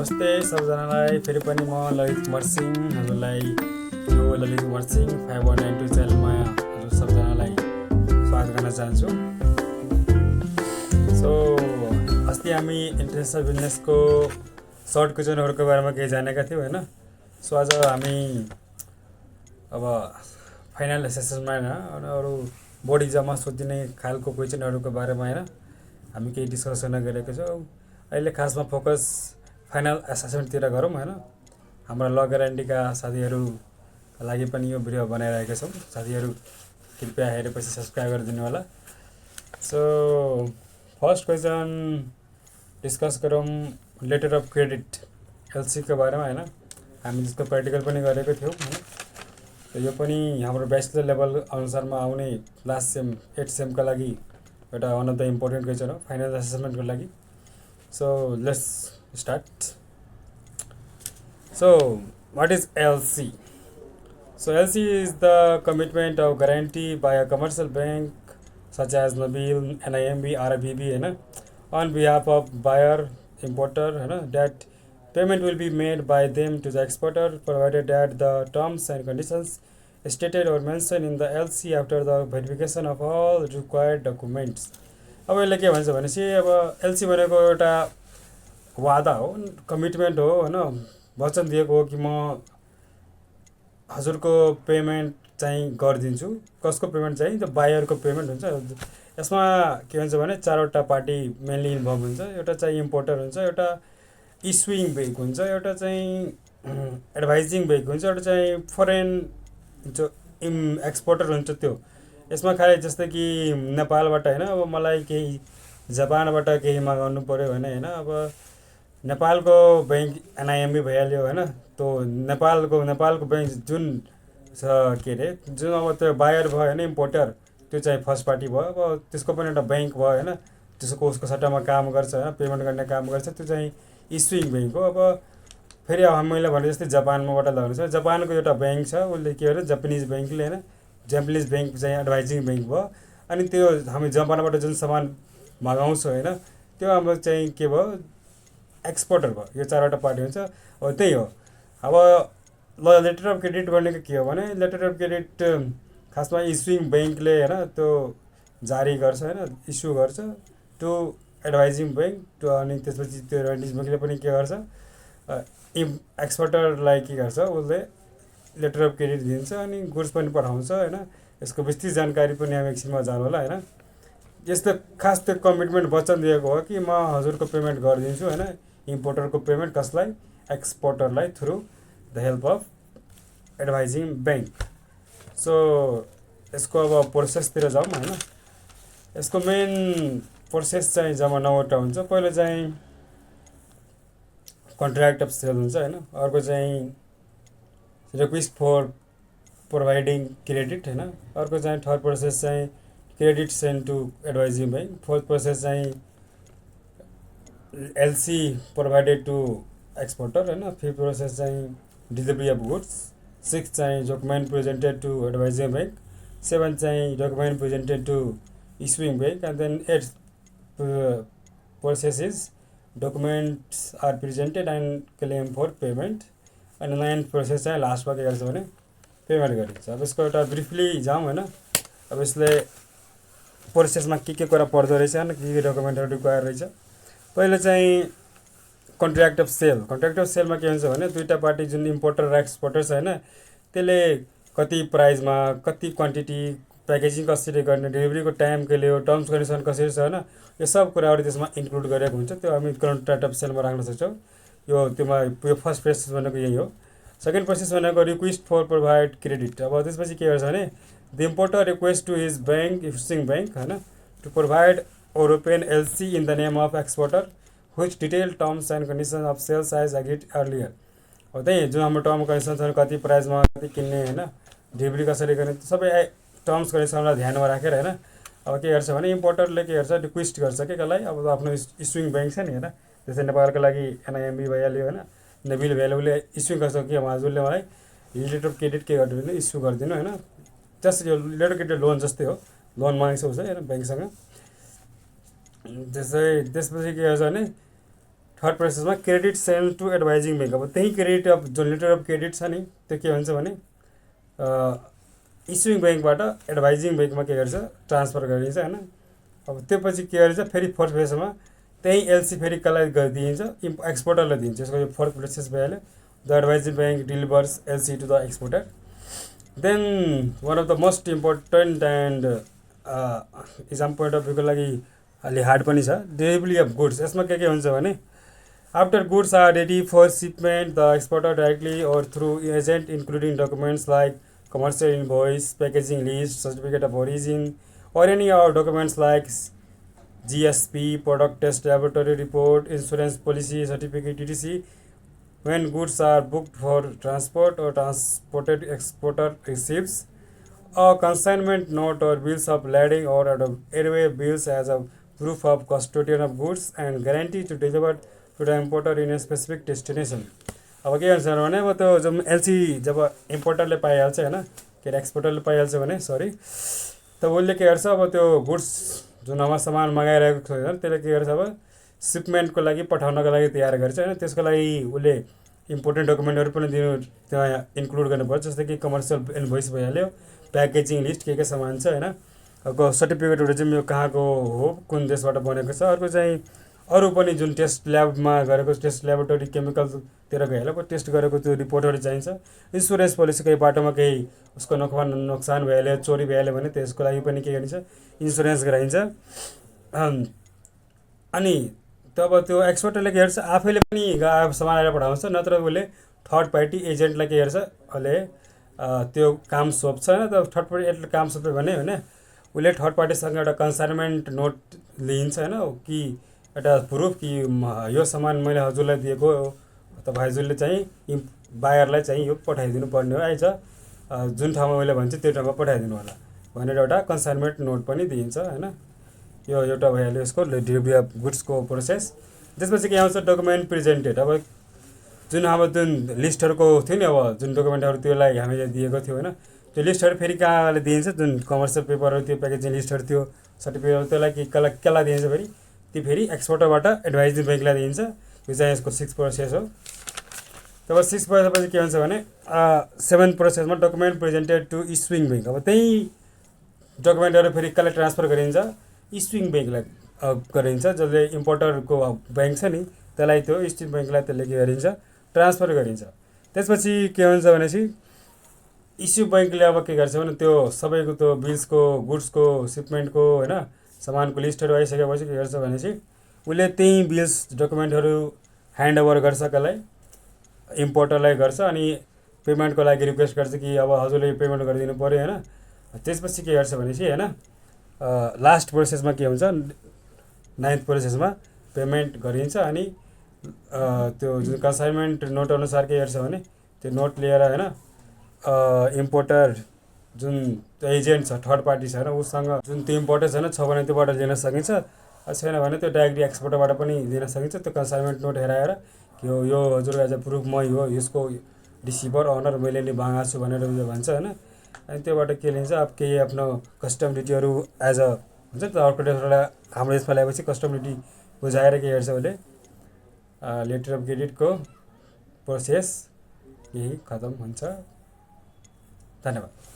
नमस्ते सबजनालाई फेरि पनि म ललित मर्सिङ हजुरलाई यो ललित मर्सिङ 5192 च्यानलमा हजुर सबजनालाई स्वागत गर्न चाहन्छु। सो अस्ति हामी इन्टरनेसनल बिजनेसको सर्ट क्वेसनहरूको बारेमा केही जानेका थियौँ होइन। सो आज हामी अब फाइनल सेसनमा होइन अरू बोर्ड इक्जाममा सोधिने खालको क्वेसनहरूको बारेमा होइन हामी केही डिस्कस गर्न गइरहेको छौँ। अहिले खासमा फोकस फाइनल एसेसमेन्टतिर गरौँ होइन। हाम्रा ल ग्यारेन्टीका साथीहरूका लागि पनि यो भिडियो बनाइरहेका छौँ। साथीहरू कृपया हेरेपछि सब्सक्राइब गरिदिनु होला। सो फर्स्ट क्वेसन डिस्कस गरौँ लेटर अफ क्रेडिट एलसीको बारेमा होइन। हामी त्यसको प्र्याक्टिकल पनि गरेको थियौँ होइन। यो पनि हाम्रो ब्याचलर लेभल अनुसारमा आउने लास्ट सेम 8 सेमका लागि एउटा one of the important question हो फाइनल एसेसमेन्टको लागि। So let's start. So what is LC? So LC is the commitment of guarantee by a commercial bank such as Nabil, NIMB, RBB on behalf of buyer, importer that payment will be made by them to the exporter provided that the terms and conditions stated or mentioned in the LC after the verification of all required documents. अब यसले के भन्छ भनेपछि अब LC भनेको एउटा वादा हो, कमिटमेन्ट हो होइन। वचन दिएको हो कि म हजुरको पेमेन्ट चाहिँ गरिदिन्छु। कसको पेमेन्ट चाहिँ त्यो बायरको पेमेन्ट हुन्छ। यसमा के हुन्छ भने चारवटा पार्टी मेनली इन्भल्भ हुन्छ। एउटा चाहिँ इम्पोर्टर हुन्छ, एउटा इस्युइङ बैंक हुन्छ, एउटा चाहिँ एडभाइजिङ बैंक हुन्छ, एउटा चाहिँ फरेन जो एक्सपोर्टर हुन्छ त्यो। यसमा खालि जस्तै कि नेपालबाट होइन अब मलाई केही जापानबाट केही मगाउनु पऱ्यो भने होइन अब नेपालको बैंक एनआइएमबी भइहाल्यो होइन। त्यो नेपालको बैंक जुन छ के अरे जुन अब त्यो बायर भयो होइन इम्पोर्टर त्यो चाहिँ फर्स्ट पार्टी भयो। अब त्यसको पनि एउटा बैंक भयो होइन त्यसको उसको सट्टामा काम गर्छ होइन पेमेन्ट गर्ने काम गर्छ त्यो चाहिँ इस्युइङ बैंक हो। अब फेरि अब मैले भने जस्तै जापानबाट लगाउनु छ जापानको एउटा बैंक छ उसले के अरे जापानिज बैंकले होइन जापानिज बैंक चाहिँ एडभाइजिङ बैंक भयो। अनि त्यो हामी जापानबाट जुन सामान मगाउँछौँ होइन त्यो हाम्रो चाहिँ के भयो एक्सपोर्टर भयो। यो चारवटा पार्टी हुन्छ। अब त्यही हो। अब ल लेटर अफ क्रेडिट भनेको के हो भने लेटर अफ क्रेडिट खासमा इस्युइङ बैंकले होइन त्यो जारी गर्छ होइन इस्यु गर्छ टु एडभाइजिङ बैंक अनि त्यसपछि त्यो एडभाइजिङ बैंकले पनि के गर्छ एक्सपोर्टरलाई के गर्छ उसले लेटर अफ क्रेडिट दिन्छ अनि गुड्स पनि पठाउँछ होइन। यसको विस्तृत जानकारी पनि हामी एकछिनमा जानु होला होइन। यस्तो खास त्यो कमिटमेन्ट वचन दिएको हो कि म हजुरको पेमेन्ट गरिदिन्छु होइन इम्पोर्टरको पेमेन्ट कसलाई एक्सपोर्टरलाई through the help of advising bank. So यसको अब प्रोसेसतिर जाउँ होइन। यसको मेन प्रोसेस चाहिँ जम्मा 9वटा हुन्छ। पहिलो चाहिँ कन्ट्र्याक्ट अफ सेल हुन्छ होइन। अर्को चाहिँ रिक्वेस्ट फर प्रोभाइडिङ क्रेडिट होइन। अर्को चाहिँ थर्ड प्रोसेस चाहिँ credit send to advising bank. Fourth process चाहिँ एलसी प्रोभाइडेड टु एक्सपोर्टर होइन। फिफ्थ प्रोसेस चाहिँ डिलिभरी अफ गुड्स। सिक्स चाहिँ document presented to advising bank. Seven चाहिँ document presented to issuing bank. And then eight process is documents are presented and claim for payment. अनि 9th process चाहिँ लास्टमा के गर्छ भने payment गरिन्छ। अब यसको एउटा ब्रिफली जाउँ होइन। अब यसले प्रोसेसमा के कुरा पर्दो रहेछ होइन के डकुमेन्टहरू रिक्वायर रहेछ। पहिलो चाहिँ contract of sale. Contract of सेलमा के हुन्छ भने दुईवटा पार्टी जुन इम्पोर्टर र एक्सपोर्टर छ होइन त्यसले कति प्राइसमा कति क्वान्टिटी प्याकेजिङ कसरी गर्ने डेलिभरीको टाइम के लिए टर्म्स कन्डिसन कसरी छ होइन यो सब कुराहरू त्यसमा इन्क्लुड गरेको हुन्छ। त्यो हामी कन्ट्र्याक्ट अफ सेलमा राख्न सक्छौँ। यो त्योमा यो फर्स्ट प्रोसेस भनेको यही हो। सेकेन्ड प्रोसेस भनेको रिक्वेस्ट फर प्रोभाइड क्रेडिट। अब त्यसपछि के गर्छ भने the importer request to his bank issuing bank होइन to provide or open LC in the name of exporter which detailed terms and conditions of sales as agreed earlier। हो त्यही जुन हाम्रो टर्म कन्डिसन्सहरू कति प्राइसमा कति किन्ने होइन डेलिभरी कसरी गर्ने सबै टर्म्स कन्डिसनलाई ध्यानमा राखेर होइन अब के गर्छ भने इम्पोर्टरले के गर्छ रिक्वेस्ट गर्छ कि कसलाई अब आफ्नो इस्युइङ बैंक छ नि होइन जस्तै नेपालको लागि एनआइएमबी भइहाल्यो होइन नेबिल भइहाल्यो उसले इस्यु गर्छ कि हजुरले मलाई लेटर अफ क्रेडिट के गरिदिनु इस्यु गरिदिनु होइन जस्ट यो लेटर अफ क्रेडिट लोन जस्तै हो लोन मागेको छ उसले होइन ब्याङ्कसँग। त्यसपछि के गर्छ भने थर्ड प्रोसेसमा credit send to advising bank. अब त्यही क्रेडिट अब जुन लेटर अफ क्रेडिट छ नि त्यो के भन्छ भने इस्युइङ ब्याङ्कबाट एडभाइजिङ ब्याङ्कमा के गर्छ ट्रान्सफर गरिन्छ होइन। अब त्यो पछि के गरिन्छ फेरि फोर्थ फेजमा त्यही एलसी फेरि कसलाई दिइन्छ एक्सपोर्टरलाई दिइन्छ। यसको यो फोर्थ प्रोसेस भइहाल्यो। The advising bank delivers LC to the exporter. Then one of the most important and exam point of भ्यूको लागि अलि हार्ड पनि छ डेलिभरी अफ गुड्स। यसमा के हुन्छ भने after goods are ready for shipment the exporter directly or through agent including documents like commercial invoice, packaging list, certificate of origin, or any other documents like GSP, product test laboratory report, insurance policy certificate, etc. When goods are booked for transport or transported, exporter receives a consignment note or bills of lading or airway bills as a proof of custodian of goods and guarantee to deliver to the importer in a specific destination. अब के हुन्छ भने अब त्यो जब LC जब इम्पोर्टरले पाइहाल्छ होइन के अरे एक्सपोर्टरले पाइहाल्छ भने सरी त उसले के गर्छ अब त्यो गुड्स जुन अब सामान मगाइरहेको छ होइन त्यसले के गर्छ अब सिपमेन्टको लागि पठाउनको लागि तयार गर्छ होइन। त्यसको लागि उसले इम्पोर्टेन्ट डकुमेन्टहरू पनि दिनु त्यहाँ इन्क्लुड गर्नुपर्छ। जस्तै कि कमर्सियल इन्भोइस भइहाल्यो, प्याकेजिङ लिस्ट के सामान छ होइन, अब सर्टिफिकेटहरू चाहिँ यो कहाँको हो कुन देशबाट बनेको छ। अर्को चाहिँ अरू पनि जुन टेस्ट ल्याबमा गरेको टेस्ट ल्याबोरेटरी केमिकलतिर गइहाल्यो टेस्ट गरेको त्यो रिपोर्टहरू चाहिन्छ। इन्सुरेन्स पोलिसी केही बाटोमा केही उसको नोक्सान भइहाल्यो चोरी भइहाल्यो भने त्यसको लागि पनि के गरिन्छ इन्सुरेन्स गराइन्छ। अनि तब त्यो एक्सपोर्टरले के गर्छ आफैले पनि सामान आएर पठाउँछ नत्र उसले थर्ड पार्टी एजेन्टलाई के गर्छ उसले त्यो काम सोध्छ होइन। त थर्ड पार्टी एजेन्टले काम सोध्यो भने होइन उसले थर्ड पार्टीसँग एउटा कन्साइनमेन्ट नोट लिन्छ होइन कि एउटा प्रुफ कि यो सामान मैले हजुरलाई दिएको हो तपाईँ हजुरले चाहिँ बायरलाई चाहिँ यो पठाइदिनु पर्ने हो आइज जुन ठाउँमा मैले भन्छ त्यो ठाउँमा पठाइदिनु होला भनेर एउटा कन्साइनमेन्ट नोट पनि दिइन्छ होइन। यो एउटा भइहाल्यो यसको डेलिभरी अफ गुड्सको प्रोसेस। त्यसपछि के आउँछ डकुमेन्ट प्रेजेन्टेड। अब जुन लिस्टहरूको थियो नि अब जुन डकुमेन्टहरू त्यसलाई हामीले दिएको थियो होइन त्यो लिस्टहरू फेरि कहाँले दिइन्छ जुन कमर्सियल पेपरहरू थियो प्याकेजिङ लिस्टहरू थियो सर्टिफिकेटहरू त्यसलाई कसलाई दिइन्छ फेरि त्यो फेरि एक्सपोर्टरबाट एडभाइजिङ ब्याङ्कलाई दिइन्छ। यो चाहिँ यसको 6 प्रोसेस हो। तब 6 प्रोसेसपछि के हुन्छ भने 7 प्रोसेसमा document presented to issuing bank. अब त्यही डकुमेन्टहरू फेरि कसलाई ट्रान्सफर गरिन्छ इस्युइङ ब्याङ्कलाई गरिन्छ। जसले इम्पोर्टरको ब्याङ्क छ नि त्यसलाई त्यो इस्युइङ ब्याङ्कलाई त्यसले के गरिन्छ ट्रान्सफर गरिन्छ। त्यसपछि के हुन्छ भनेपछि इस्यु ब्याङ्कले अब के गर्छ भने त्यो सबैको त्यो बिल्सको गुड्सको सिपमेन्टको होइन सामानको लिस्टहरू आइसकेपछि के गर्छ भनेपछि उसले त्यही बिल्स डकुमेन्टहरू ह्यान्ड ओभर गर्छ कसलाई इम्पोर्टरलाई गर्छ अनि पेमेन्टको लागि रिक्वेस्ट गर्छ कि अब हजुरले पेमेन्ट गरिदिनु पऱ्यो होइन। त्यसपछि के गर्छ भनेपछि होइन लास्ट प्रोसेसमा के हुन्छ 9th प्रोसेसमा पेमेन्ट गरिन्छ अनि त्यो जुन कन्साइनमेन्ट नोट अनुसार के गर्छ भने त्यो नोट लिएर होइन इम्पोर्टर जुन एजेन्ट छ थर्ड पार्टी छ होइन उसँग जुन त्यो इम्पोर्टेड छ भने त्योबाट लिन सकिन्छ। छैन भने त्यो डाइरेक्टली एक्सपोर्टरबाट पनि दिन सकिन्छ। त्यो कन्साइनमेन्ट नोट हेराएर कि यो हजुर एज अ प्रुफ मै हो यसको रिसिभर अनर मैले नै मागेको छु भनेर उयो भन्छ होइन। अनि त्योबाट के लिन्छ अब केही आफ्नो कस्टम ड्युटीहरू एज अ हुन्छ नि त अर्को देशबाट हाम्रो देशमा ल्याएपछि कस्टम ड्युटी बुझाएर के गर्छ उसले लेटर अफ क्रेडिटको प्रोसेस यही खतम हुन्छ। धन्यवाद।